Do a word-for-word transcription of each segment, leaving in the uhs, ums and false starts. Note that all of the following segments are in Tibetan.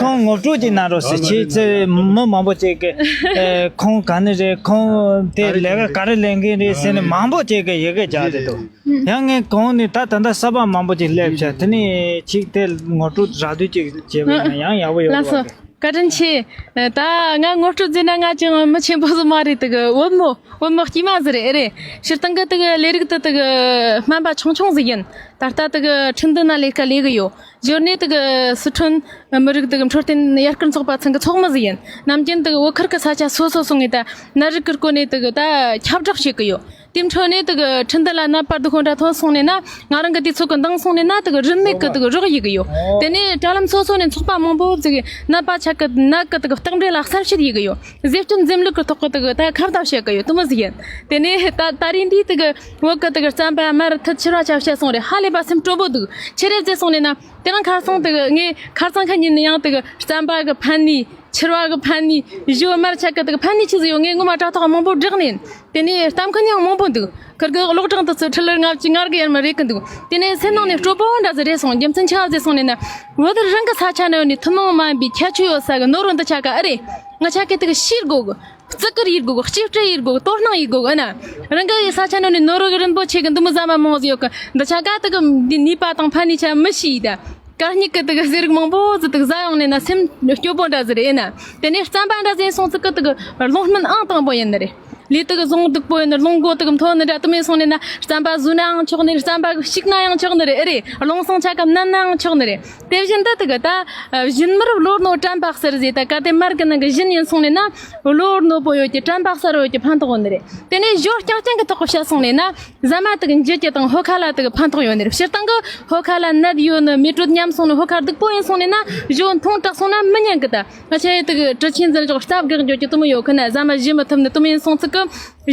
ཁོང་ངོ་སྤྲོད་ཅིག་གནང་རོགས་ཟེར། ཁྱེད་ཚོས་མི་མང་པོ་ཅིག་གིས་ཨེ་ཁོང་ག་ནས་རེད། ཁོང་དེ་ལས་ཀ་ག་རེ་ལས་མཁན་རེད་ཟེར་ནས་མང་པོ་ཅིག་གིས་ཡི་གེ་རྒྱག་བསྡད་འདུག། ཡང་ངས་གོང་ནས་ད་ད་ལྟ་གསར་པ་མང་པོ་ཅིག་སླེབས་བྱས། དེ་ནས་ཅིག་དེ་ངོ་སྤྲོད་རགས་བསྡུས་ཅིག་བྱས་པ་ཡིན་ན་ཡང་ཡག་པོ་ཡོད་ལགས་སོ། པ། བཀའ་དྲིན་ཆེ། ད་ང་ངོ་སྤྲོད་བྱས་ན་ང་ཅང་མི་ཆེན་པོ་ཟིག་མ་རེད། དེ་གི་བུ་མོ་བུ་མོ་དཀྱུས་མ་ཟིག་རེད། ཨེ་རེད། སྤྱིར་བཏང་གི་དེ་གི་ལས་རིགས་དེ་དེ་གི་སྨན་པ་ཆུང་ཆུང་ཟིག་ཡིན། ད་ལྟ་དེ་གི་ཁྲིན་ཏུའུ་ན་ལས་ཀ་ལས་གི་ཡོད། འབྱོར་ནས་དེ་གི་སི་ཁྲོན་མི་རིགས་དེ་གི་འཕྲོད་བསྟེན་ཡར་སྐུལ་ཚོགས་པ་ཚང་གི་ཚོགས་མི་ཟིག་ཡིན། ནམ་རྒྱུན་དེ་གི་བོད་ཁུལ་གི་ས་ཆ་སོ་སོ་སོང་ངས་ད་ནད་རིགས་ཀྱི་སྐོར་ནས་དེ་གི་ད་ཁྱབ་བསྒྲགས་བྱེད་གི་ཡོད། དེ་འཕྲོ་ནས་དེ་གི་ཁྲིན་ཏུའུ་ལ་ནད་པ་སྡུག་ཁོ་འདྲ་ཐོན་སོང་ནས་ན། ང་རང་གི་དུས་ཚོད་ཀྱི་འདང་སོང་ནས་ན། དེ་གི་རིན་མེད་ཀྱི་དེ་གི་རོགས་ཡེད་གི་ཡོད། དེ་ནས་དྲ་ལམ་སོ་སོ་ནས་ཚོགས་པ་མང་པོ་ཟིག་ནད་པ་ཆ་གི་ནད་ཀྱི་དེ་གི་རྟགས་འགྲེལ་ལ་གསལ་བཤད་ཡེད་གི་ཡོད། ཟས་སྤྱོད་འཛེམ་ལུགས་ཀྱི་ཐོག་གི་དེ་གི་ད་ཁ་བརྡ་བྱེད་གི་ཡོད། དེ་མོ་ཟིག་ཡིན། དེ་ནས་ད་ད་རེས་འདི་དེ་གི་བོད་གི་དེ་གི་རྩམ་པ་མར་ཐུད་ཕྱུར་བ་ཆ་བཤད་སོང་རེད། ཧ་ལས་པ་སེམས་སྤྲོ་པོ་འདུག། ཆི་རེད་ཟེར་སོང་ནས་ན། དེ་རིང་ཁ་སང་དེ་གི་ངས་ཁ་སང་ཁ་ཉིན་ནས་ཡང་དེ་གི་རྩམ་པ་གི་ཕན་ནུས། ཕྱུར་བ་གི་ཕན་ནུས། ཞོ་མར་ཆ་གི་དེ་གི་ཕན་ནུས་ཆི་ཟིག་ཡོད། ངས་ངོ་མ་དྲ་ཐོག་མང་པོ་བསྒྲགས་ནས། དེ་ནས་གཏམ་མཁན་ཡང་མང་པོ་འདུག། ཁིར་གི་གློག་གྲངས་དུ་ཚོད་ཁྲི་ལར་ལྔ་བཅུ་ང་དགུ་ཡར་མར་རེད་གི་འདུག། དེ་ནས་སེམས་ནང་ནས་སྤྲོ་པོ་འདྲ་ཟིག་རེད་སོང་། རྒྱུ་མཚན་ཆི་ཟིག་སོང་ནས་ན། བོད་རང་གི་ས་ཆ་ནང་ནས་ཐུན་མོང་མ་ཡིན་པའི་ཁྱད་ཆོས་ཡོད་ས་གི་ནོར་བུ་འདི་ཆ་ག་ཨེ་རེད། ང་ཆ་གི་དེ་གི་ཤེས་དགོས་གི། བརྩི་བཀུར་ཡེད་དགོས་གི། གཅེས་སྤྲས་ཡེད་དགོས་གི། དོ་སྣང་ཡེད་དགོས་གི། ཨ་ན། རང་གི་ས་ཆ་ནང་ནས་ནོར་བུ་རིན་པོ་ཆེ་གི་འདི་མོ་ཟ་མ་མང་ཟིག་ཡོད་གི། འདི་ཆ་ག་དེ་གི་འདི་ནུས་པ་དང་ཕན་ནུས་ཆ་མི་ཤེས་ད། གད་སྙིགས་ཀྱི་དེ་གི་ཟས་རིགས་མང་པོ་ཟིག་དེ་གི་ཟ་ཡོང་ནས་ན་སེམས་སྐྱོ་པོ་འདྲ་ཟིག་རེད། ཨེ་ན། དེ་ནས་རྩམ་པ་འདྲ་ཟིག་སོང་ཙི་གི་དེ་གི་རླུང་སྨན་ཨང་དང་པོ་ཡིན་ནི་རེད། ལུས་དེ་གི་བཟང་སྡུག་པོ་ཡིན་ནི། རླུང་སྒོ་དེ་གི་མཐོ་ནི་འདྲ་དེ་མོ་སོང་ནས་ན་རྩམ་པ་ཟོས་ནའང་ཆོག་ནི་རེད། རྩམ་པ་གི་བཤིག་ནའང་ཆོག་ནི་རེད། ཨེ་རེད། རླུང་སང་ཆ་ག་མནན་ནའང་ཆོག་ནི་རེད། དེ་བཞིན་དུ་དེ་གི་ད་བཞིན་མར་བློར་རྣོ་དྲན་པ་གསལ་ཟེར། ད་གལ་ཏེ་མར་གི་ནང་གི་བཞིན་ཡིན་སོང་ནས་ན་བློར་རྣོ་པོ་ཡོད་ཀྱི། དྲན་པ་གསལ་ཡོད་ཀྱི་ཕན་ཐོགས་ཡོད་ནི་རེད། དེ་ནས་ཞོ་རྐྱང་རྐྱང་གི་ཐོག་གི་བཤད་སོང་ནས་ན། ཟ་མ་དེ་གི་འཇུ་རྒྱུ་དང་ཕོ་ཁ་ལ་དེ་གི་ཕན་ཐོགས་ཡོད་ནི་རེད། སྤྱིར་བཏང་གི་ཕོ་ཁ་ལ་ནད་ཡོད་ནི། མེ་དྲོད་ཉམས་སོང་ནི། ཕོ་ཁ་སྡུག་པོ་ཡིན་སོང་ནས་ན་ཞོ་འཐུང་དྲགས་སོང་ན་མི་ཉན་གི། ད་ང་ཆ་ཡི་དེ་གི་དྲི་ཆེན་འཛིན་ཞོག་རྩ་བཀག་འཇོག་རྒྱུ་དེ་མོ་ཡོད་གི་ན། ཟ་མ་ཞུ་མི་ཐུབ་ནི་དེ་མོ་ཡིན་སོང་ཙི་གི་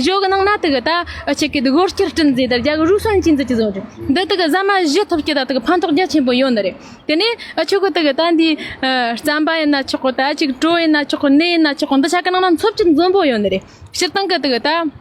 ཞོ་གི་ནང་ན་དེ་གི་ད་ཨ་ཆེ་གི་དེ་གོར་སྐྱུར་སྤྲིན་ཟེར། ད་རྒྱ་གི་རུས་སུན་ཅིན་ཟེར་གྱི་བཟོ་རྒྱུ་འདི་དེ་གི་ཟ་མ་ཞུ་ཐུབ་ཀྱི། ད་དེ་གི་ཕན་ཐོགས་རྒྱ་ཆེན་པོ་ཡོད་ནི་རེད། དེ་ནས་ཨ་ཆོ་གི་དེ་གི་ད་འདི་ཨ་རྩམ་པ་ཡིན་ན་ཆོག་གི། ད་ཅིག་གྲོ་ཡིན་ན་ཆོག་གི། ནས་ཡིན་ན་ཆོག་གི། འདི་ཆ་གི་ནང་ན་འཚོ་བཅུད་འཛོམས་པོ་ཡོད་ནི་རེད། སྤྱིར་བཏང་གི་དེ་གི་ད།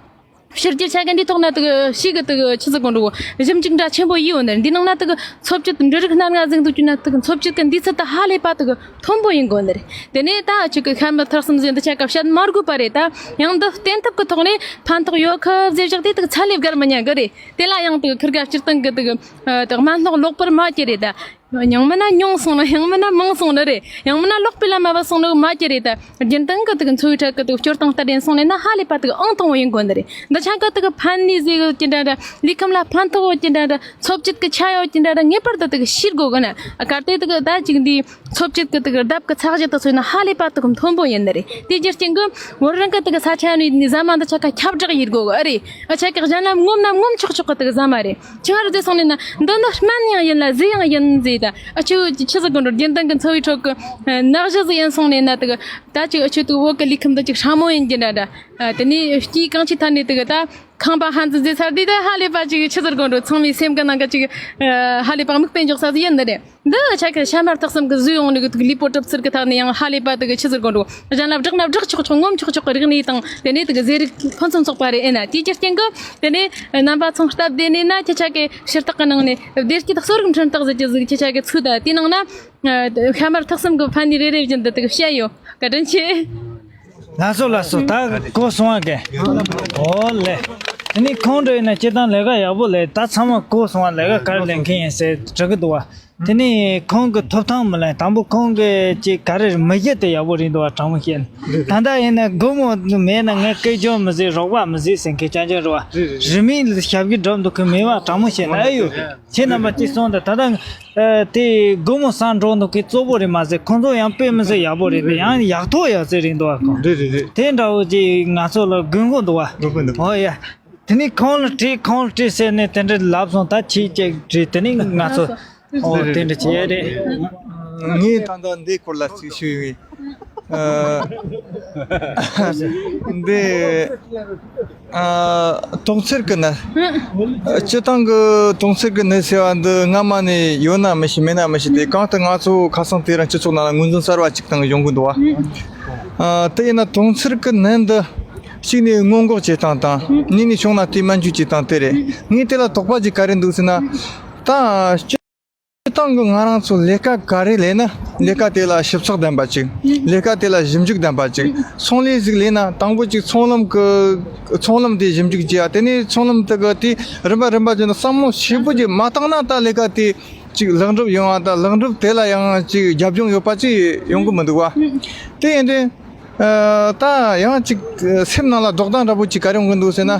ཕྱི་རྒྱལ་ཆ་ག་འདི་ཐོག་ན་དེ་གི་ཤི་གི་དེ་གི་ཆི་ཟིག་གོ་འགྲོ་གོ། ཞིབ་འཇུག་འདྲ་ཆེན་པོ་ཡིན་ཡོད་ནི། འདི་ནང་ན་དེ་གི་འཚོ་བཅུད་འབྲུ་རིགས་སྣ་ལྔ་ཟིག་འདུག་རྒྱུ་ན། དེ་གི་འཚོ་བཅུད་གི་འདུས་ཚད་དེ་ཧ་ལས་པ་དེ་གི་མཐོན་པོ་ཡིན་དགོ་ནི་རེད། དེ་ནས་ད་ཅིག་གི་ཤ་མི་ཐག་གསུམ་ཟིག་འདི་ཆ་ག་བཤད་མ་དགོས་པ་རེད། ད་ཡང་འདི་བསྟེན་ཐབས་གི་ཐོག་ནས་ཕན་ཐོགས་ཡོད་ཁི་ཟེར་བཞག་དེ་དེ་གི་ཚ་ལས་བརྒལ་མི་ཉན་གི་རེད། དེ་ལ་ཡང་དེ་གི་ཁིར་ག་སྤྱིར་བཏང་གི་དེ་གི་ཨ་དེ་གི་སྨན་སྣོག་ལོག་པར་མ་གྱུར་རེད་ད། ཡང་མིན་ན་ཉུང་སོང་ནི། ཡང་མིན་ན་མང་སོང་ནི་རེད། ཡང་མིན་ན་ལོག་པའི་ལམ་མ་བབས་སོང་ནི་མ་གྱུར་རེད་ད། རྒྱུན་གཏན་གི་དེ་གི་འཚོ་བའི་ཁྲོད་གི་དེ་གི་སྤྱོད་སྟངས་ལྟར་ཡིན་སོང་ནས་ན་ཧ་ལས་པ་དེ་གི་ཨང་དང་པོ་ཡིན་དགོ་ནི་རེད། འདི་ཆ་གི་དེ་གི་ཕན་ནུས་ཟིག་ཡོད་ཀྱི་འདྲ་འདྲ། ལུས་ཁམས་ལ་ཕན་ཐོགས་ཡོད་ཀྱི་འདྲ་འདྲ། འཚོ་བཅུད་གི་ཆ་ཡོད་ཀྱི་འདྲ་འདྲ་ངེས་པར་དུ་དེ་གི་ཤེས་དགོ་གི་ན། གལ་ཏེ་དེ་གི་ད་ཅིག་འདི་འཚོ་བཅུད་གི་དེ་གི་ལྡབ་གི་ཚད་གཞི་དེ་ཚོ་ཡིན་ན་ཧ་ལས་པ་དེ་གི་མཐོན་པོ་ཡིན་ནི་རེད། དེ་རྒྱུ་རྐྱེན་གི་བོད་རང་གི་དེ་གི་ས་ཆ་ནས་ནི་ཟ་མ་འདི་ཆ་ག་ཁྱབ་བསྒྲགས་ཡེད་དགོ་གི། ཨ་རེད། ཨ་ཆ་གི་གཞན་ལ་ངོམ་ན་ངོམ་ཆོག་ཆོག་གི་དེ་གི་ཟ་མ་རེད། ཆི་ཧར་ཟེར་སོང་ནས་ན། འདི་ནི་སྨན་ཡང་ཡིན་ལ་ཟས་ཡང་ཡིན་ཟེར། ད་ཨ་ཆོ་ཆི་ཟིག་གོ་འགྲོ། རྒྱུན་ལྡན་གི་འཚོ་བའི་ཁྲོད་གི་ནག་ཞི་ཟིག་ཡིན་སོང་ནས་ན། དེ་གི་ད་ཅིག་ཨ་ཆོ་དེ་བོད་གི་ལུས་ཁམས་འདི་ཅིག་སྲ་མོ་ཡིན་གྱི་འདྲ་འདྲ། ཨ་དེ་ནས་སྐྱེས་གང་ཆེ་ཐ་ནས་དེ་གི་ད་ཁང་པ་ཧན་ཙི་ཟེར་ཚར་དུས་ད་ཧ་ལས་པ་ཅིག་ཆི་ཟིག་གོ་འགྲོ། ཚང་མའི་སེམས་གི་ནང་གི་ཅིག་ཨ་ཧ་ལས་པ་མིག་དཔེ་འཇོག་ས་ཟིག་ཡིན་ནི་རེད། འདི་ཆ་གི་ཤ་མར་ཐག་གསུམ་གི་ཟོས་ཡོང་ནི་གི་དུག་ལུས་པོ་གྲུབ་ཚུལ་གི་ཐད་ནས་ཡང་ཧ་ལས་པ་དེ་གི་ཆི་ཟེར་དགོས་འགྲོ། གཞན་ལ་བསྒྲགས་ན་བསྒྲགས་ཆོག་ཆོག། ངོམ་ཆོག་ཆོག་གི་རིག་གནས་དང་། དེ་ནས་དེ་གི་ཟས་རིགས་ཕུན་སུམ་ཚོགས་པ་རེད། ཨེ་ན་དེའི་རྒྱུ་རྐྱེན་གི་དེ་ནས་རྣམ་པ་ཚོ་སྟབས་བདེ་ནས་ན་ཁྱེད་ཆ་གི་ཕྱི་ཐག་གི་ནང་ནས་བདེ་སྐྱིད་གསོ་རིག་འཕྲིན་སྟེགས་ཟེར་གྱི་ཟིག་ཁྱེད་ཆ་གི་ཚུད་ད། དེའི་ནང་ན་ཤ་མར་ཐག་གསུམ་གི་ཕན་ནུས་རེ་རེ་བཞིན་དུ་དེ་གི་བཤད་ཡོད། བཀའ་དྲིན་ཆེ། ལགས་སོ་ལགས་སོ། ད་གོ་སོང་བ་གི། ཨོ་ལེ། དེ་ནས་ཁོང་འདྲ་ཡིན་ན་སྤྱིར་བཏང་ལས་ཀ་ཡག་པོ་ལས། ད་ཚང་མ་གོ་སོང་བ། ལས་ཀ་ག་རེ་ལས་མཁན་ཡིན་ཟེར་དྲི་གི་འདུག་བ། དེ་ནས་ཁོང་གི་ཐོབ་ཐང་མི་ལེན། དང་པོ་ཁོང་གི་ཅིག་ག་རེ་མི་གཞི་དེ་ཡག་པོ་རེད་འདུག་བ། དྲང་མོ་བཤད་ན། ད་ལྟ་ཡིན་ན་སྒོར་མོ་མེད་ན་ངས་སྐད་ཅོར་མི་བཟོས། རོགས་པ་མི་བཟོས་ཟེར་མཁན་རྐྱང་རྐྱང་རེད་བ། རིན་མེད་ཞབས་ཀྱི་སྒྲུབ་འདུག་གི་མེད་བ། དྲང་མོ་བཤད་ན་ཨེ་ཡོད། ཁྱེད་རྣམ་པ་ཅིག་གསུངས་དང་། ད་ལྟ་ཨ་དེ་སྒོར་མོ་བསགས་འགྲོ་འདུག་གི་གཙོ་བོ་རེད་མ་ཟད། ཁོང་ཚོ་ཡང་དཔེ་མི་སྲིད་ཡག་པོ་རེད། དེ་ཡང་ཡག་ཐོག་ཡག་བརྩེགས་རེད་འདུག་བ། ཁོང་རེད་རེད་རེད། དེ་འདྲ་བོ་ཅིག་ང་ཚོ་ལ་དགོས་མཁོ་འདུག་བ། དགོས་མཁོ་འདུག། ཨོ་ཡ། དེ་ནས་ཁོང་ལ་དྲིས། ཁོང་ལ་དྲིས་ཟེར་ནས་དེ་འདྲ་ལབ་སོང་། ད་ཁྱེད་ཅིག་དྲིས། དེ་ནས་ང་ཚོ། ཨོ་དེ་འདྲ་བྱས་རེད། ངས་ད་ལྟ་འདི་སྐོར་ལ་ཅིག་ཞུ་ཡིན། ཨ་འདི་ཨ་དུང་འཚེར་གི་ནད། སྤྱིར་བཏང་གི་དུང་འཚེར་གི་ནད་ཟེར་བ་འདི་སྔ་མ་ནས་ཡོད་ན་མི་ཤེས། མེད་ན་མི་ཤེས། དེ་གང་ལྟར་ང་ཚོ་ཁ་སང་དེ་རིང་སྤྱི་ཚོགས་ནང་ལ་ངོས་འཛིན་གསར་བ་ཅིག་བཏང་གི་ཡོང་གི་འདུག་བ། ཨ་དེ་ཡིན་ན་དུང་འཚེར་གི་ནད་འདི་གཅིག་ནས་སྔོན་འགོག་བྱེད་སྟངས་དང་། གཉིས་ནས་བྱུང་ན་དེ་སྨན་བཅོས་བྱེད་སྟངས་དེ་རེད། ངས་དེ་ལ་དོགས་པ་ཅིག་ག་རེ་འདུག་ཟེར་ན། ད་སྤྱི་ང་རང་ཚོ་ལས་ཀ་ག་རེ་ལས་ན་ལས་ཀ་དེ་ལ་ཞིབ་ཚགས་ལྡན་པ་ཅིག་ལས་ཀ་དེ་ལ་ཞིབ་འཇུག་ལྡན་པ་ཅིག་ཚོང་ལས་ཟིག་ལས་ན་དང་པོ་ཅིག་ཚོང་ལམ་གི་ཚོང་ལམ་དེ་ཞིབ་འཇུག་བྱས་ཡ། དེ་ནས་ཚོང་ལམ་དེ་གི་དེ་རིམ་པ་རིམ་པ་བྱས་ན་བསམ་བློ་ཞིབ་པོ་ཅིག་མ་བཏང་ན་ད་ལས་ཀ་དེ་ཅིག་ལེགས་འགྲུབ་ཡོང་བ་དང་ལེགས་འགྲུབ་དེ་ལ་ཡང་ཅིག་རྒྱབ་ལྗོངས་ཡོད་པ་ཅིག་ཡོང་གི་མི་འདུག་བ། དེ་ཡིན་དུས། ཨ། ད་ཡང་ཅིག་སེམས་ནང་ལ་དོགས་སྣང་འདྲ་པོ་ཅིག་ག་རེ་ཡོང་གི་འདུག་ཟེར་ན།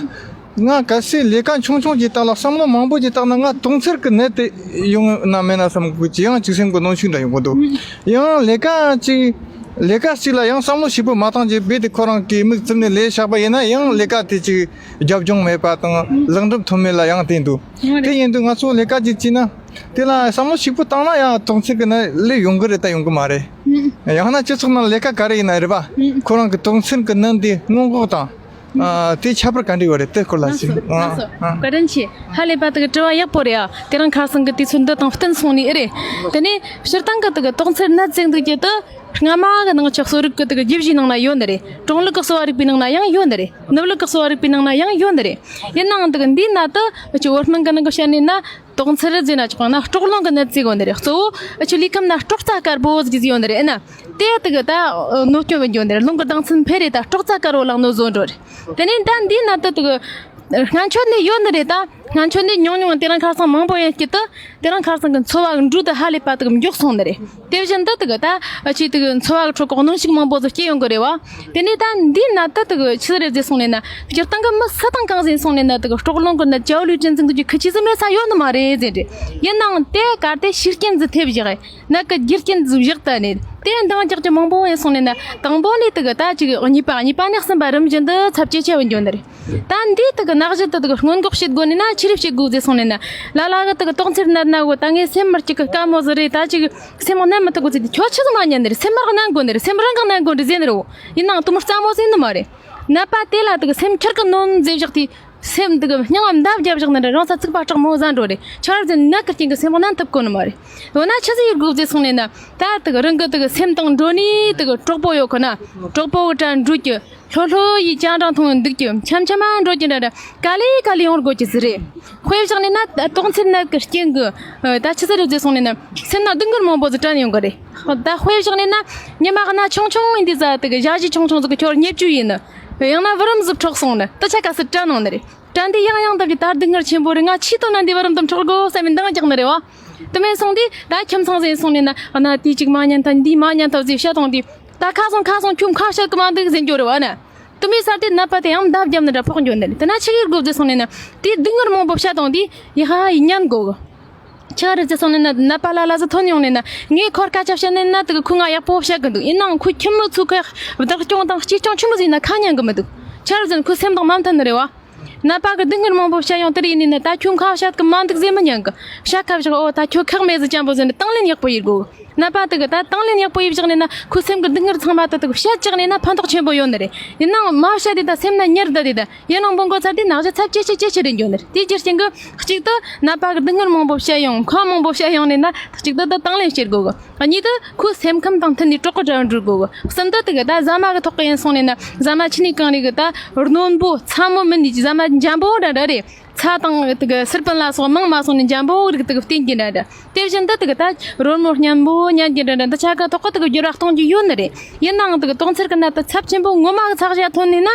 ང་གལ་སྲིད་ལས་ཀ་ཆུང་ཆུང་ཅིག་བཏང་ལ་བསམ་བློ་མང་པོ་ཅིག་བཏང་ན་ང་གྲོང་ཁྱེར་གི་ནད་དེ་ཡོང་ན་མེད་ན་བསམ་གི་ཅིག་ཡང་ཅིག་སེམས་ཀྱི་གནོན་ཤུགས་འདྲ་ཡོང་གི་འདུག་ཡང་ལས་ཀ་ཅིག་ལས་ཀ་ཅིག་ལ་ཡང་བསམ་བློ་ཞིབ་པོ་མ་བཏང་ཅིག་རྦད་དེ་ཁོ་རང་གིས་མིག་བཙུམ་ནས་ལས་བཞག་པ་ཡིན་ན་ཡང་ལས་ཀ་དེ་ཅིག་རྒྱབ་ལྗོངས་མེད་པ་དང་ལེགས་འགྲུབ་ཐོན་མེད་ལ་ཡང་བརྟེན་འདུག་དེ་ཡིན་དུས་ང་ཚོ་ལས་ཀ་ཅིག་བྱས་ན། དེ་ལ་བསམ་བློ་ཞིབ་པོ་བཏང་ན་ཡང་གྲོང་ཁྱེར་གི་ནད་ལས་ཡོང་གི་རེད་ད་ཡོང་གི་མ་རེད། ཡང་ན་སྤྱི་ཚོགས་ནང་ལས་ཀ་ག་རེ་ཡིན་ན་རེད་པ། ཁོ་རང་གི་གྲོང་ཁྱེར་གི་ནད་འདི་སྔོན་འགོག་དང་། ཨ། དེ་ཁྱད་པར་ག་འདྲ་ཡོད་རེད་དེ་སྐོར་ལ་ཞིག་ལགས་སོ། ཨ། ལགས་སོ། ཨ། བཀའ་དྲིན་ཆེ། ཧ་ལས་པ་དེ་གི་དྲི་བ་ཡག་པོ་རེད་ཨ། དེ་རིང་ཁ་སང་གི་དུས་ཚོད་འདི་དང་བསྟུན་སོང་ནི་ཨེ་རེད། དེ་ནས་སྤྱིར་བཏང་གི་དེ་གི་དོགས་འཚེར་ནད་ཟེར་འདུག་རྒྱུ་དེ། སྔ་མ་གི་ནང་ཆོས་གསོ་རིག་གི་དེ་གི་རྒྱུད་བཞིའི་ནང་ན་ཡོད་ནི་རེད། གྲོང་ལུགས་གི་གསོ་བ་རིག་པའི་ནང་ན་ཡང་ཡོད་ནི་རེད། ནུབ་ལུགས་གི་གསོ་བ་རིག་པའི་ནང་ན་ཡང་ཡོད་ནི་རེད། ཡིན་ནའང་དེ་གི་འདིའི་ནང་དུ་ཨ་ཆི་བོད་སྨན་གི་ནང་གི་བཤད་ནི་ན། དོགས་འཚེར་ཟེར་ན་ཆོག་ན་སྲོག་རླུང་གི་ནད་ཟེར་གོ་ནི་རེད། གཙོ་བོ་ཨ་ཆི་ལུས་ཁམས་ན་སྲོག་རྩ་དཀར་པོ་ཟིག་ཡོད་ནི་རེད་ཨ་ན། དེ་དེ་གི་ད་གནོད་སྐྱོན་བྱེད་ཡོད་ནི་རེད། རླུང་གི་ལྡང་ཚད་འཕེལ་རེད། ད་སྲོག་རྩ་དཀར་པོ་ལ་གནོད་བཟོ་འགྲོ་རེད། དེ་ནས་ད་འདིའི་ནང་དུ་དེ་གི་སྔན་ཆད་ནས་ཡོད་ནི་རེད། ད་སྔན་ཆད་ནས་ཉུང་ཉུང་དེ་རིང་ཁ་སང་མང་པོ་ཡིན་སྐྱིད་དུ་དེ་རིང་ཁ་སང་གི་འཚོ་བ་གི་འགྲོས་དེ་ཧ་ལས་པ་དེ་གི་མགྱོགས་སོང་ནི་རེད། དེ་བཞིན་དུ་དེ་གི་ད་ཨ་ཆི་དེ་གི་འཚོ་བ་གི་ཁྲོད་གི་གནོན་ཤུགས་མང་པོ་ཟིག་སྐྱེ་ཡོང་གི་རེད་བ། དེ་ནས་ད་འདིའི་ནང་དུ་དེ་གི་ཆི་ཟིག་རེད་ཟེར་སོང་ནས་ན། སྤྱིར་བཏང་གི་མི་སུ་དང་གང་ཟིག་སོང་ནས་ན་དེ་གི་སྲོག་རླུང་གི་ནད་ཅའོ་ལུའི་ཀྲིན་ཚིག་འདུག་རྒྱུ་ཁི་ཆི་ཟིག་མེད་ས་ཡོད་ནི་མ་རེད་ཟེར་རེད། ཡིན་ནའང་དེ་གལ་ཏེ་ཤི་རྐྱེན་ཟིག་ཐེབས་བཞག་ནད་ཀྱི་རྒྱུ་རྐྱེན་ཟིག་བཞག་ད་ནས་དེ་འདང་རྒྱག་རྒྱུ་མང་པོ་ཡིན་སོང་ནས་ན། དང་པོ་ནས་དེ་གི་ད་ཅིག་གཉིས་པ། གཉིས་པ་ནས་གསུམ་པ། རིམ་བཞིན་དུ་ཚབས་ཇེ་ཆེ་བ་འགྱོ་ནི་རེད། ད་འདིའི་དེ་གི་ནད་གཞི་དེ་དེ་གི་སྔོན་འགོག་བྱེད་དགོས་ནི་ན་ཆི་རེ་བྱེད་དགོས་ཟེར་སོང་ནས་ན། ལ་ལ་གི་དེ་གི་དོགས་འཚེར་ནད་ན་གོ་ད་ངས་སེམས་མི་སྐྱིད་གི་དཀའ་མོ་ཟིག་རེད། ད་ཅིག་སེམས་མ་ན་མི་ཐུབ་གོ་ཟེར་དུས་ཁྱོད་ཆི་ཟིག་མ་ཉན་ནི་རེད། སེམས་མ་རང་ན་གོ་ནི་རེད། སེམས་རང་གི་ན་གོ་འདྲ་ཟེར་ནི་རེད། ཡིན་ནའང་དེ་མོ་རྩ་མོ་ཟེར་ནི་མ་རེད། ནད་པ་དེ་ལ་དེ་གི་སེམས་ཁྱེར་གི་ནོན་ཟེར་བཞག་དུས། སེམས་དེ་གི་སྙིང་ང་མདའ་བརྒྱབ་བཞག་ནི་འདྲ། རང་ས་ཚིག་པ་དྲག་མོ་ཟ་འགྲོ་རེད། ཆ་ར་ཟེར་ནད་ཀྱི་རྐྱེན་གི་སེམས་མ་ན་ཐུབ་གོ་ནི་མ་རེད། འོ་ན་ཆི་ཟིག་ཡེད་དགོས་ཟེར་སོང་ནས་ན། ད་དེ་གི་རང་གི་དེ་གི་སེམས་དང་འགྲོ་ནས་དེ་གི་གྲོགས་པོ་ཡོད་ཁོ་ན། གྲོགས་པོ་གི་གྲལ་འགྲོ་རྒྱུ། ལྷོད་ལྷོད་ཡེད་ཅང་ཀྲང་འཐུང་འདུག་རྒྱུ། འཆམ་འཆམ་འགྲོ་རྒྱུ་འདྲ་འདྲ་ག་ལེ་ག་ལེ་ཡོང་དགོས་ཀྱི་ཟིག་རེད། དཔེ་བཞག་ནས་ན་དོགས་འཚེར་ནད་ཀྱི་རྐྱེན་གི་ད་ཆི་ཟིག་རེད་ཟེར་སོང་ནས་ན། སེམས་ན་སྡུག་བསྔལ་མང་པོ་ཟིག་དྲན་ཡོང་གི་རེད། ད་དཔེ་བཞག་ནས་ན། ཉི་མ་གནའ་ཆུང་ཆུང་ཡིན་དུས་ཟ་དེ་གི་ཞ་ཞི་ཆུང་ཆུང་ཟིག་གི་ཁྱོར་ཉེ་བཅུ་ཡིན་ནི། ཡང་ན་བུ་རམ་ཟིག་འཕྲོག་སོང་ནི་དེ་ཆ་ག་སི་དྲན་ཡོང་ནི་རེད། དྲན་དུས་ཡང་ཡང་འདབ་ཀྱི་ད་སྡུག་བསྔལ་ཆེན་པོ་རེད། ང་ཆི་ཐོག་ན་འདི་བུ་རམ་དུ་འཕྲོག་དགོས་བསམ་པའི་འདང་རྒྱག་ནི་རེད་བ། དེ་མིན་སོང་དུས་ད་ཁྱིམ་ཚང་ཟིག་སོང་ནས་ན་ཨ་ན་དེ་གཅིག་མ་ཉན་ཐལ་འདི་མ་ཉན་ཐལ་ཟེར་བཤད་བཏང་དུས། ད་ཁ་སང་ཁ་སང་ཁྱོད་ཁ་བཤད་གི་མ་འདུག་ཟེར་འགྱོ་རེད་བ་ན། དེ་མིན་ས་དེ་ནད་པ་དེ་ཡང་མདའ་བརྒྱབ་ནི་འདྲ་ཕོག་འགྱོ་ནི་རེད། དེ་ན་ཆི་ཡེད་དགོས་ཟེར་སོང་ནས་ན། དེ་སྡུག་བསྔལ་མང་པོ་བཤད་བཏང་དུས་ཡི་ཧ་ཡི་ཉན་དགོས་གི། ཆི་རེད་ཟེར་སོང་ནས་ན་ནད་པ་ལ་ལ་ཟིག་ཐོན་ཡོང་ནས་ན། ངས་ཁོར་སྐད་ཆ་བཤད་ནས་ན་དེ་གི་ཁོས་ང་ཡག་པོ་བཤད་གི་འདུག་ཡིན་ནའང་ཁོའི་ཁྱིམ་མི་ཚོ་ཁོས་བདག་སྐྱོང་དང་གཅེས་སྐྱོང་ཆི་མོ་ཟིག་ཡིན་ན་ཁ་ཉན་གི་མི་འདུག་ཆི་རེད་ཟེར་ན་ཁོའི་སེམས་དང་མ་མཐུན་ནི་རེད་བ། ནད་པ་གི་སྡུག་བསྔལ་མང་པོ་བཤད་ཡོང་དེར་ཡིན་ནི་ན། ད་ཁྱོད་ཁ་བཤད་གི་མ་འདུག་ཟེར་མི་ཉན་གི། བཤད་ཁ་བཞག་འོ་ད་ཁྱོད་ཁག་མེད་ཟིག་ཅན་པོ་ཟེར་ནས་དང་ལེན་ཡག་པོ་ཡེད་དགོས། ནད་པ་དེ་གི་ད་དང་ལེན་ཡག་པོ་ཡེད་བཞག་ནས་ན་ཁོའི་སེམས་གི་སྡུག་བསྔལ་ཚང་མ་ད་དེ་གི་བཤད་བཅུག་ནས་ན་ཕན་ཐོགས་ཆེན་པོ་ཡོད་ནི་རེད། ཡིན་ནའང་མ་བཤད་དེ་ད་སེམས་ན་ཉར་བསྡད་དེ་ད། ཡིན་ནའང་མི་འགོ་ཚར་དུས་ནད་གཞི་ཚབས་ཇེ་ཆེ་ཇེ་ཆེ་རེད་འགྱོ་ནི་རེད། དེའི་རྒྱུ་རྐྱེན་གྱིས་གཅིག་ཏུ་ནད་པ་གི་སྡུག་བསྔལ་མང་པོ་བཤད་ཡོང་། ཁ་མང་པོ་བཤད་ཡོང་ནས་ན་གཅིག་ཏུ་ད་དང་ལེན་བྱེད་དགོས་གི། གཉིས་དུ་ཁོའི་སེམས་ཁམས་དང་མཐུན་ནས་གྲོགས་པོ་འདྲ་བོ་འགྲོ་དགོས་གི། གསུམ་དུ་དེ་གི་ད་ཟ་མ་གི་ཐོག་གི་ཡིན་སོང་ནས་ན་ཟ་མ་ཆི་ནས་གང་རེད་གི་ད་རྣོན་པོ་ཚ་མོ་མིན་ནས་ཀྱི་ཟ་མ་འཇམ་པོ་འདྲ་འདྲ་རེད། ཚྭ་དང་དེ་གི་སིར་པན་ལ་སོགས་མང་མ་སོང་ནས་འཇམ་པོ་རིགས་དེ་གི་བསྟེན་གྱི་འདྲ་འདྲ། དེ་བཞིན་དུ་དེ་གི་ད་རོལ་མོ་སྙན་པོ་ཉན་གྱི་འདྲ་འདྲ་འདི་ཆ་ག་ཐོག་གི་དེ་གི་འགྱུར་བ་གཏོང་རྒྱུ་ཡོད་ནི་རེད། ཡིན་ནའང་དེ་གི་དོགས་འཚེར་གི་ནད་དེ་ཚབས་ཆེན་པོ་ངོ་མ་གི་ཚད་གཞི་ཐོན་ནས་ན།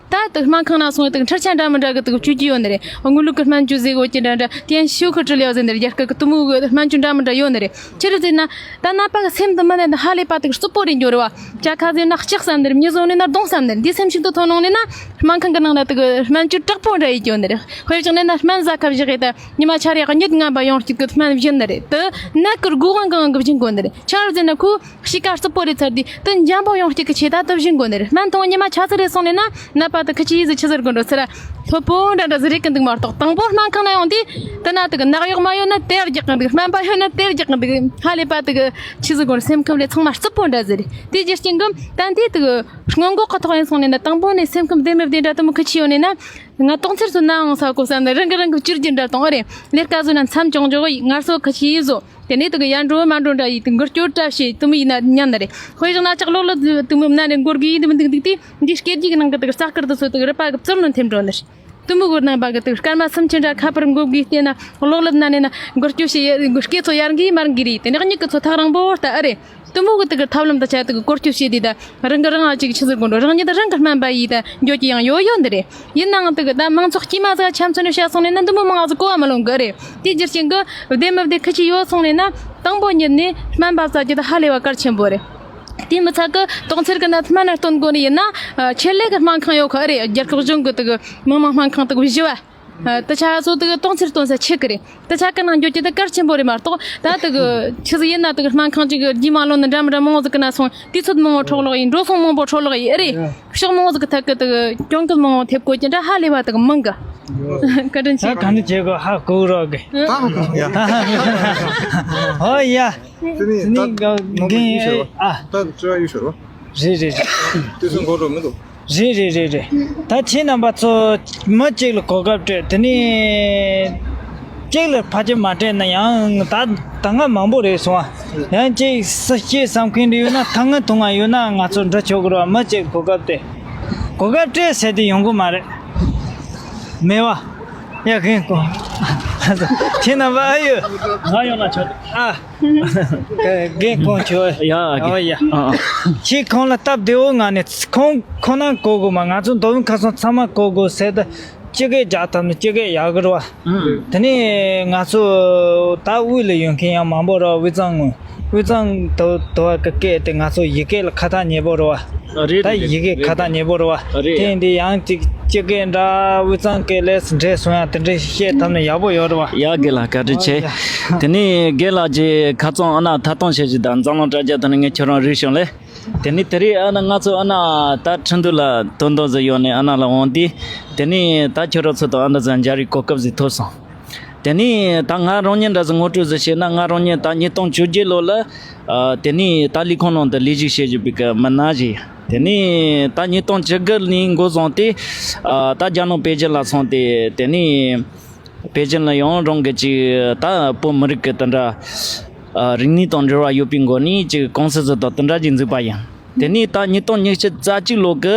ད་དེ་སྨན་ཁང་ན་སོང་དེ་འཕྲུལ་ཆས་འདྲ་མི་འདྲ་གི་དེ་གི་སྤྱོད་ཀྱི་ཡོད་ནི་རེད། དངུལ་ལུག་གི་སྨན་བཅོས་ཟེར་གོ་གི་འདྲ་འདྲ། དེ་ཡང་ཤིའུ་ཁི་ཀྲི་ལེའོ་ཟེར་ནི་རེད། རྒྱ་སྐད་གི་དེ་མོ་གི་སྨན་བཅོས་འདྲ་མི་འདྲ་ཡོད་ནི་རེད། ཆི་རེད་ཟེར་ན། ད་ནད་པ་གི་སེམས་དེ་མི་ནས་ཧ་ལས་པ་དེ་གི་རྩུབ་པོ་རེད་འགྱོ་རེད་བ། ཇ་ཁ་ཟོས་ན་ལྕག་བསམ་ནི་རེད། མྱི་བཟོས་ནས་ན་རྡུང་བསམ་ནི་རེད། འདི་སེམས་ཤིག་ཏུ་ཐོན་ཡོང་ནས་ན་སྨན་ཁང་གི་ནང་ན་དེ་གི་སྨན་བཅོས་དྲག་པོ་འདྲ་ཡེད་ཀྱི་ཡོད་ནི་རེད། དཔེ་བཞག་ན་ན་སྨན་ཟ་ཁ་བཞག་ཡེ་ད་ཉི་མ་ཆ་རེ་གཉིད་ངན་པ་ཡོང་རྒྱུ་གི་སྨན་བཞིན་ནི་རེད། དེ་ནད་གི་འགོ་དབང་གི་དབང་གིས་བཞིན་དགོས་ནི་རེད། ཆི་རེད་ཟེར་ན་ཁོ་གཤིས་ཀ་རྩུབ་པོ་རེད་ཚར་དུས་དེ་འཇམ་པོ་ཡོང་རྒྱུ་གི་ཆེད་ད་དེ་བཞིན་དགོས་ནི་རེད། སྨན་འཐུང་ཉི་མ་ཆ་ཙིག་རེ་སོང་ནས་ན་ནད་པ་དེ་ཁི་ཆི་ཡི་ཟི་ཆི་ཟེར་དགོས་འགྲོ་ཚེ་ར་ལྷོད་པོ་འདྲ་འདྲ་ཟི་རེད་གི་འདུག་མ་གཏོགས། དང་པོ་སྨན་ཁང་ན་ཡོང་དུས་དེ་ན་དེ་གི་ནད་གཡོག་མ་ཡོད་ན་དེ་རྒྱག་གི་འདུག་སྨན་པ་ཡོད་ན་དེ་རྒྱག་གི་འདུག་ཧ་ལས་པ་དེ་གི་ཆི་ཟེར་དགོས་རེད། སེམས་ཁམས་ལས་ཚང་མ་རྩུབ་པོ་འདྲ་ཟི་རེད། དེ་རྒྱུ་རྐྱེན་གིས་ད་འདི་དེ་གི་སྔོན་འགོག་གི་ཐོག་ཡིན་སོང་ནས་ན་དང་པོ་ནས་སེམས་ཁམས་བདེ་མི་བདེ་འདྲ་དེ་མོ་ཁི་ཆི་ཡོད་ནས་ན། ང་དོགས་འཚེར་སོ་ནའང་ས་གོ་བསམ་ནས་རང་གི་རང་གི་བཅུར་རྒྱུ་འདྲ་དང་ཨ་རེད། ལས་ཀ་བཟོས་ན་མཚམས་ཅུང་ཅུང་ཡིན། ངལ་གསོ་ཁ་ཤས་ཡིན་བཟོ། དེ་ནས་དེ་གི་ཡར་འགྲོ་མར་འགྲོ་འདྲ་ཡིན། དེ་འགུལ་སྐྱོད་འདྲ་བྱེད་དེ་མོ་ཡིན་ན་ཉན་ནི་རེད། དཔེ་བཞག་ན་ལྕགས་ལོག་ལོག་དེ་མོ་མནན་ནས་འགོར་གི་ཡིན་དེ་མི་འདུག་འདུག་དེ་འདི་སྐེ་རྒྱུག་གི་ནང་གི་དེ་གི་རྩ་དཀར་དུ་ཚོ་དེ་གི་རུས་པ་གི་རྩུབ་ལོན་ཐེམ་འགྲོ་ནི་རེད། དུ་མོ་གི་རྣམ་པ་གི་དུ་སྐར་མ་སུམ་ཅུ་འདྲ་ཁ་པར་འགོ་གི་བལྟས་ན་གློག་ཀླད་ན་ནས་ན་འགུལ་སྐྱོད་བྱེད་ཡ་འགུལ་སྐྱོད་ཚོ་ཡར་འགི་མར་འགི་རེད། དེ་ནས་མྱིག་གི་ཚོ་ཐག་རིང་པོ་ལྟ་ཨེ་རེད། དུ་མོ་གི་དུ་གི་ཐབས་ལམ་དུ་ཆ་དུ་གི་བཀོལ་སྤྱོད་བྱེད་དུས་ད་རང་གི་རང་ཨ་ཅིག་ཆི་ཟིག་དགོས་འགྲོ། རང་ཉིད་དུ་རང་གི་སྨན་པ་ཡིས་ད་འགྱོ་གི་ཡང་ཡོད་ཡོད་འདི་རེད། ཡིན་ནའང་དུ་གི་ད་མང་ཚོགས་དཀྱུས་མ་ཟིག་ཆ་མཚོན་ནས་བཤད་སོང་ནས་ན་འདི་མོ་མང་ཟིག་གོ་བ་མི་ལོང་གི་རེད། དེའི་རྒྱུ་རྐྱེན་གི་བདེ་མི་བདེ་ཁི་ཆི་ཡོད་སོང་ནས་ན་དང་པོ་ཉིད་ནས་སྨན་པ་ཟ་རྒྱུ་ད་ཧ་ལས་པ་གལ་ཆེན་པོ་རེད། དེ་མི་ཚད་གི་དོང་ཚེར་གི་ན་སྨན་སྟོན་དགོས་ནི་ཡིན་ན་ཆེད་ལས་གི་སྨན་ཁང་ཡོད་ཁ་རེད། རྒྱལ་ཁབ་གཞུང་གི་དུ་གི་མི་དམངས་སྨན་ཁང་དུ་གི་བཞི་བ། ཨ། དེ་ཆ་སོ་དེ་གི་དོང་ཚེར་སྟོན་ས་ཆེ་གི་རེད། དེ་ཆ་གི་ནང་འགྱོ་རྒྱུ་དེ་གལ་ཆེན་པོ་རེད་མ་གཏོགས། ད་དེ་གི་ཆི་ཟིག་ཡིན་ན་དེ་གི་སྨན་ཁང་ཅིག་གི་རྒྱུས་མ་ལོན་ནི་འདྲ་མི་འདྲ་མང་ཟིག་གི་ན་སོང་དུས་ཚོད་མང་པོ་འཕྲོ་བརླག་ཡིན། འགྲོ་སོང་མང་པོ་འཕྲོ་བརླག་ཡིན་ཨེ་རེད། ཕྱོགས་མང་ཟིག་གི་ཐད་གི་དེ་གི་གྱོང་གུན་མང་པོ་ཐེབས་དགོས་ཀྱི་འདྲ་ཧ་ལས་པ་དེ་གི་མང་གི། བཀའ་དྲིན་ཆེ། ད་ག་འདྲ་བྱེད་དགོས་ཧ་གོ་རོགས་གི། ད་ཡ། ཧོ་ཡ། དེ་ནི་ད་ནི་ད་ནང་དུ་ཡིན་ཤོར་བ། ཨ། ད་ཅི་ཡིན་ཤོར་བ། རེད་རེད་རེད། དེ་ཚོ་འགོ་འགྲོ་མི་འདུག་རེད་རེད་རེད་རེད། ད་ཁྱེད་རྣམ་པ་ཚོ་མི་གཅིག་ལ་གོ་སྐབས་སྤྲད། དེ་ནས་གཅིག་ལ་ཕལ་ཆེར་མ་སྤྲད་ན་ཡང་ད་ད་སྔ་མང་པོ་རེད་སོང་ཨ། ཡང་གཅིག་སུ་སྐྱེས་བསམ་མཁན་འདྲ་ཡོད་ན་ཐང་ང་ཐུང་ང་ཡོད་ན་ང་ཚོ་འགྲོ་ཆོག་གི་རེད་བ། མི་གཅིག་གོ་སྐབས་སྤྲད། གོ་སྐབས་སྤྲད་ཟེར་དེ་ཡོང་གི་མ་རེད། མེད་བ། ཡ་གིན་གོ། ཁྱེད་རྣམ་པ་ཨ་ཡོད། ང་ཡོང་ན་ཆོག་ཨ། རྒན་ཁོང་ཁྱོད། ཡ། ཨོ་ཡ། ཨ། ཨ། ཁྱེད་ཁོང་ལ་སྟབས་བདེ་བོ་ང་ནས་ཁོང་ཁོ་ན་གོ་དགོས་མ། ང་ཚོ་མདོ་དབུས་ཁམས་གསུམ་ཚང་མ་གོ་དགོས་ཟེར་ཏེ་སྤྱི་སྐད་རྒྱག་ཐབས་ནི་སྤྱི་སྐད་ཡག་གི་རེད་བ། ཨ། དེ་ནས་ང་ཚོ་ད་དབུས་ལ་ཡོད་མཁན་ཡང་མང་པོ་རེད་བ། དབུས་གཙང་ངོས་དབུས་གཙང་དུ་དུ་བ་གི་སྐད་དེ་ང་ཚོ་ཡི་གེ་ལ་ཁ་ཐག་ཉེ་པོ་རེད་བ། རེད། ད་རེད། ཡི་གེ་རེད། ཁ་ཐག་ཉེ་པོ་རེད་བ། རེད། དེ་ཡིན་དུས་ཡང་ཅིག་སྤྱི་སྐད་འདྲ་དབུས་གཙང་སྐད་ལས་འདྲེས་སོང་ཡང་དེ་འདྲས་བཤད་ཐུབ་ན་ཡག་པོ་ཡོད་རེད་བ། ཡ་རྒན་ལགས་བཀའ་དྲིན་ཆེ། ཨོ་ཡ། དེ་ནས་རྒན་ལགས་ཀྱིས་ཁ་རྩང་ཨ་ན་ཐད་གཏོང་བྱེད་ཀྱི་དང་འཛམ་གླིང་དྲ་རྒྱ་དེ་ནས་ངས་ཁྱོད་རང་རིག་བྱུང་ལེ། དེ་ནས་དེ་རིང་ཨ་ན་ང་ཚོ་ཨ་ན་ད་ཁྲིན་ཏུ་ལ་དོན་དོན་ཟིག་ཡོད་ནས་ཨ་ན་ལ་འོང་དུས་དེ་ནས་ད་ཁྱོད་རང་ཚོ་དང་ཨ་ན་ཟིག་མཇལ་རེས་གོ་སྐབས་ཟིག་ཐོབ་སོང་། དེ་ནས་ད་ང་རང་ཉིད་འདྲ་ཟིག་ངོ་སྤྲོད་ཟིག་བྱས་ན། ང་རང་ཉིད་ད་ཉིས་སྟོང་བཅོ་བརྒྱད་ལོ་ལ་ཨ་དེ་ནས་ད་ལས་ཁུངས་ནང་དུ་ལས་ཞུགས་བྱེད་བཞིན་པའི་གི་མི་སྣ་ཞིག་ཡིན། དེ་ནས་ད་ཉིས་སྟོང་བཅུ་དགུ་ནས་འགོ་བཟུང་སྟེ་ཨ་ད་རྒྱ་ནག་པེ་ཅིན་ལ་སོང་སྟེ། དེ་ནས་པེ་ཅིན་ལ་ཡང་རང་གི་ཅིག་ད་བོད་མི་རིགས་ཀྱི་དེ་འདྲ་ཨ་རིག་གནས་དང་འབྲེལ་བ་ཡོད་པའི་སྒོ་ནས་ཅིག་ཀུང་སི་ཟིག་དང་དེ་འདྲ་ཅིག་འཛུགས་པ་ཡིན། དེ་ནས་ད་ཉིས་སྟོང་ཉི་ཤུ་རྩ་གཅིག་ལོ་གི་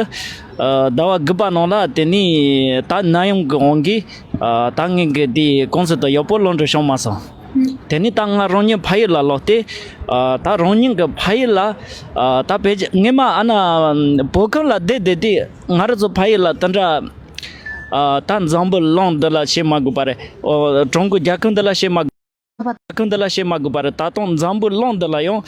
ཨ་ཟླ་བ་དགུ་པ་ནང་ལ་དེ་ནས་ད་ནད་ཡམས་ཀྱི་དབང་གིས་ཨ་ད་ངས་གི་དེ་ཀུང་སི་དེ་ཡག་པོ་ལོན་འགྲོ་བྱུང་མ་སོང་། དེ་ནས་ད་ང་རང་ཉིད་ཕ་ཡུལ་ལ་ལོག་སྟེ་ཨ་ད་རང་ཉིད་ཀྱི་ཕ་ཡུལ་ལ་ཨ་ད་བེད་ངས་མ་ཨ་ན་བོད་ཁམས་ལ་བསྡད་བསྡད་དུས་ང་རང་ཚོ་ཕ་ཡུལ་ལ་དེ་འདྲ་ཨ་ད་འཛམ་བུ་གླིང་འདི་ལ་བཤད་མ་དགོས་པ་རེད། ཨོ་ཀྲུང་གོ་རྒྱལ་ཁབ་འདི་ལ་བཤད་མ་དགོས། རྒྱལ་ཁབ་འདི་ལ་བཤད་མ་དགོས་པ་རེད། ད་དུང་འཛམ་བུ་གླིང་འདི་ལ་ཡང་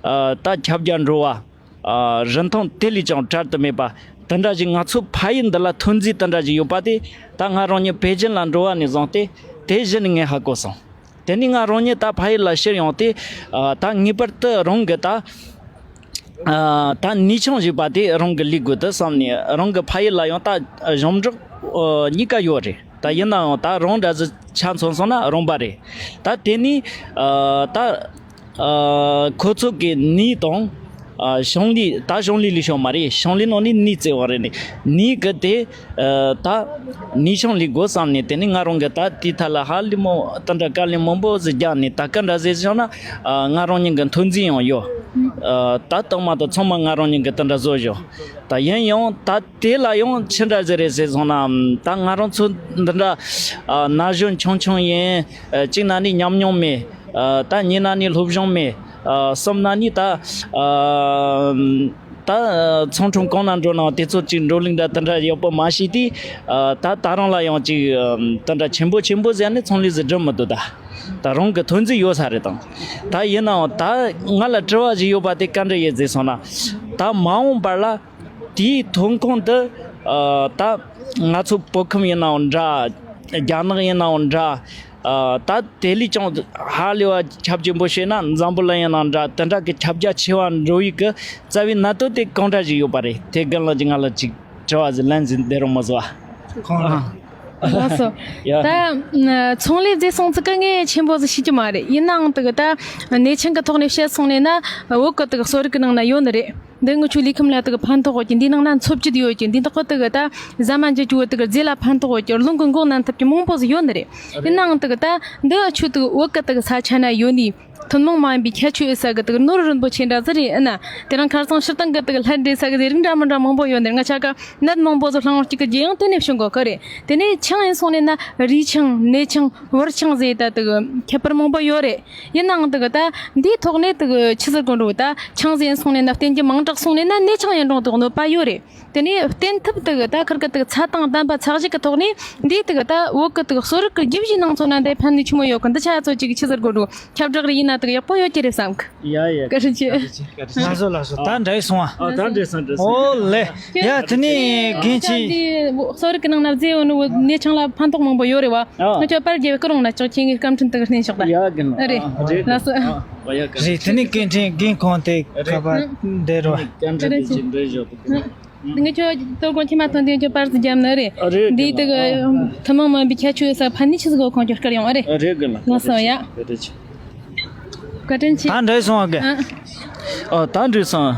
ཨ་ད་ཁྱབ་རྒྱ་འགྲོ་བ། ཨ་རིན་ཐང་དེ་ལས་ཀྱང་བྲལ་དུ་མེད་པ་དེ་འདྲ་ཞིག་ང་ཚོ་ཕ་ཡུལ་འདི་ལ་ཐོན་རྫས་དེ་འདྲ་ཞིག་ཡོད་པ་དེ་ད་ང་རང་ཉིད་པེ་ཅིན་ལ་འགྲོ་བ་ནས་བཟུང་སྟེ་དེ་གཞི་ནས་ངས་ཧ་གོ་སོང་། དེ་ནས་ང་རང་ཉིད་ད་ཕ་ཡུལ་ལ་ཕྱིར་ཡོང་སྟེ་ཨ་ད་ངེས་པར་དུ་རང་གི་ད་ཨ་ད་ནུས་ཆུང་ཞིག་པ་དེ་རང་གི་ལས་དགོས་དུ་བསམ་ནས། རང་གི་ཕ་ཡུལ་ལ་ཡང་ད་ཞབས་འདེགས་ཨ་གཉིས་ཀ་ཡོད་རེད། ད་ཡིན་ནའང་ད་རང་འདྲ་ཟིག་ཆ་མཚོན་སོང་ན་རོང་པ་རེད། ད་དེ་ནས་ཨ་ད་ཨ་ཁོ་ཚོ་གི་ནས་དང་ཨ་ཞིང་ལས། ད་ཞིང་ལས་ལས་ཤོག་མ་རེད། ཞིང་ལས་ནང་ནས་ནས་བཙལ་བ་རེད། ནས་ནས་གི་དེ་ཨ་ད་ནུས་ཆུང་ལས་དགོས་བསམ་ནས། དེ་ནས་ང་རང་གི་ད་དེའི་ཐད་ལ་ཧ་ལས་མོ་དེ་འདྲ་བཀའ་ལན་མང་པོ་ཟིག་རྒྱག་ནས། ད་ག་འདྲ་ཟེར་བྱུང་ན་ཨ་ང་རང་ཉིད་གི་ཐོན་རྫས་ཡང་ཡོད། ཨ་ད་རྟགས་མ་དང་ཚང་མ་ང་རང་ཉིད་གི་དེ་འདྲ་བཟོ་བཞག་ད་ཡིན་ཡང་ད་དེ་ལ་ཡང་ཅི་འདྲ་ཟིག་རེད་ཟེར་སོང་ན། ད་ང་རང་ཚོ་འདི་འདྲ་ཨ་ན་གཞོན་ཆུང་ཆུང་ཡིན། ཨ་གཅིག་ན་ནི་ཉམས་མྱོང་མེད། ཨ་ད་གཉིས་ན་ནི་སློབ་སྦྱོང་མེད། ཨ་གསུམ་ན་ནི་ད་ཨ་ད་ཚོང་ཁྲོམ་གང་ན་འགྲོ་ན་དེ་ཚོ་ཅིག་འགྲོ་ལུགས་འདྲ་དེ་འདྲ་ཡག་པོ་མ་ཤེས་དུས། ཨ་ད་ད་རང་ལ་ཡང་ཅིག་ཨ་དེ་འདྲ་ཆེན་པོ་ཆེན་པོ་ཟེར་ནས་ཚོང་ལས་ཟིག་སྒྲུབ་མི་འདུག་ད་ད་རང་གི་ཐོན་རྫས་ཡོད་ས་རེད་དང་། ད་ཡིན་ནའང་ད་ང་ལ་དྲི་བ་ཞིག་ཡོད་པ་དེ་ག་འདྲ་ཡིན་ཟེར་སོང་ན། ད་མ་འོངས་པར་ལ་དེའི་ཐོན་ཁུངས་དེ་ཨ་ད་ང་ཚོ་བོད་ཁམས་ཡིན་ནའང་འདྲ། རྒྱ་ནག་ཡིན་ནའང་འདྲ། ཨ་ད་དེ་ལས་ཀྱང་ཧ་ལས་པ་ཁྱབ་ཆེན་པོ་བྱས་ན་འཛམ་བུ་གླིང་ཡིན་ནའང་འདྲ། དེ་འདྲ་གི་ཁྱབ་རྒྱ་ཆེ་བ་འགྲོ་ཡི་གི་རྩ་བའི་གནད་དོན་དེ་གང་འདྲ་ཞིག་ཡོད་པ་རེད། དེ་རྒན་ལགས་ཀྱིས་ང་ལ་ཅིག་དྲི་བ་ཟིག་ལན་ཟིག་འདེབས་རོགས་མ་བཟོ་ཨ། ཁོང་ལ། ལགས་སོ། ཡ། ད་ཚོང་ལས་ཟེར་སོང་ཙི་ག་ངས་ཆེན་པོ་ཟིག་ཤེས་ཀྱི་མ་རེད། ཡིན་ནའང་དེ་གི་ད་གནས་ཆེན་གི་ཐོག་ནས་བཤད་སོང་ནས་ན། བོད་གི་དེ་གི་གསོ་རིག་གི་ནང་ན་ཡོད་ནི་རེད། འདི་ངི་ཆོའི་ལུས་ཁམས་ལ་དེ་གི་ཕན་ཐོགས་ཡོད་ཀྱི། འདིའི་ནང་ན་འཚོ་བཅུད་ཡོད་ཀྱི། འདི་དག་གི་དེ་གི་ད་ཟ་མ་འཇུ་རྒྱུ་དེ་གི་རྫས་ལ་ཕན་ཐོགས་ཡོད་ཀྱི། རླུང་གི་འགོག་ནན་ཐབས་ཀྱི་མང་པོ་ཟིག་ཡོད་ནི་རེད། ཡིན་ནའང་དེ་གི་ད་འདི་ཆོ་དེ་གི་བོད་གི་དེ་གི་ས་ཆ་ན་ཡོད་ནི། ཐུན་མོང་མ་ཡིན་པའི་ཁྱད་ཆོས་ཡོད་ས་གི་དུ་ནོར་རིན་པོ་ཆེ་འདྲ་ཟིག་རེད། ཨེ་ན། དེ་རིང་ཁ་སང་སྤྱིར་བཏང་གི་དུ་ལྷ་འདྲེ་ས་གི་ཟེར་རིགས་འདྲ་མི་འདྲ་མང་པོ་ཡོད་འདིར། ང་ཆ་ག་ནད་མང་པོ་ཟིག་སློང་བར་གཅིག་གི་རྒྱུ་ཡང་དེ་ནས་བྱུང་གོ་གི་རེད། དེ་ནས་ཆང་ཡིན་སོང་ནས་ན་རུས་ཆང་ནས་ཆང་བུར་ཆང་ཟེར་ད་དུ་ཁྱད་པར་མང་པོ་ཡོད་རེད། ཡིན་ནའང་དུ་ད་འདིའི་ཐོག་ནས་དུ་ཆི་ཟེར་དགོས་འགྲོ། ད་ཆང་ཟེར་སོང་ནས་ན་བསྟེན་རྒྱུ་མང་དྲགས་སོང་ནས་ན་ནས་ཆང་ཡིན་རུང་དུ་གནོད་པ་ཡོད་རེད། དེ་ནས་བསྟེན་ཐབས་དེ་གི་ད་ཁིར་གི་དེ་གི་ཚད་དང་ལྡན་པ་ཚད་གཞི་གི་ཐོག་ནས་འདིའི་དེ་གི་ད་བོད་གི་དེ་གི་གསོ་རིག་གི་རྒྱུད་བཞིའི་ནང་ཚོ་ན་འདི་ཕན་ནུས་ཆི་མོ་ཡོད་གི། འདི་ཆ་ཚོ་ཅིག་ཆི་ཟེར་དགོས་འགྲོ། ཁྱབ་བསྒྲགས་རེ་ཡིན་ན་དེ་གི་ཡག་པོ་ཡོད་ཀྱི་རེད་བསམ་གི། ཡ་ཡ། བཀའ་དྲིན་ཆེ། བཀའ་དྲིན་ཆེ། བཀའ་དྲིན་ཆེ། ལགས་སོ་ལགས་སོ། ད་འདྲ་ཡི་སོང་ཨ། ཨ་ད་འདྲ་སོང་འདྲ་སོང་། ཨོ་ལེ། ཡ་དེ་ནས་རྒན་ཁྱེད། འདི་གསོ་རིག་གི་ནང་ན་བཟས་ཡོད་ནི་ནས་ཆང་ལ་ཕན་ཐོགས་མང་པོ་ཡོད་རེད་བ། ཨ། ང་ཚོ་པར་རྒྱབ་སྐུ་རུང་ན་ཅོག་ཁྱེད་ངའི་བཀའ་དྲིན་དེ་གི་བརྟེན་ཤོག་ད། ཡ་གི་ན། ཨ་རེད། ཨ་རེད། ལགས་སོ། ཨ་ཡ་བཀའ་དྲིན་ཆེ། རེད། དེ་ནས་རྒན་ཁྱེད་རྒན་ཁོང་དེ་ཁ་པར་འདེར་རོ། བཀའ་དྲིན་ཆེ། འདྲ་ཞོག་དེ་གི་ན། ང་ཁྱོད་དོ་དགོང་ཁྱི་མ་ཐོན་དེ་ཁྱོད་པར་ཙི་རྒྱབ་ནི་རེད། ཨ་རེད་འདི་གི་ན། དེ་གི་ཨ། ཐུན་མོང་མིན་པའི་ཁྱད་ཆོས་ས་ཕན་ནུས་ཆི་ཟིག་གོ་ཁོང་ཁྱོད་སྐར་ཡོང་ཨ་རེད། ཨ་རེད་གི་ན། ལགས་སོ་ཡ། བཀའ་དྲིན་ཆེ། བཀའ་དྲིན་ཆེ། ད་འདྲ་སོང་ཨ་གི། ཨ། ཨ་ད་འདྲ་སོང་།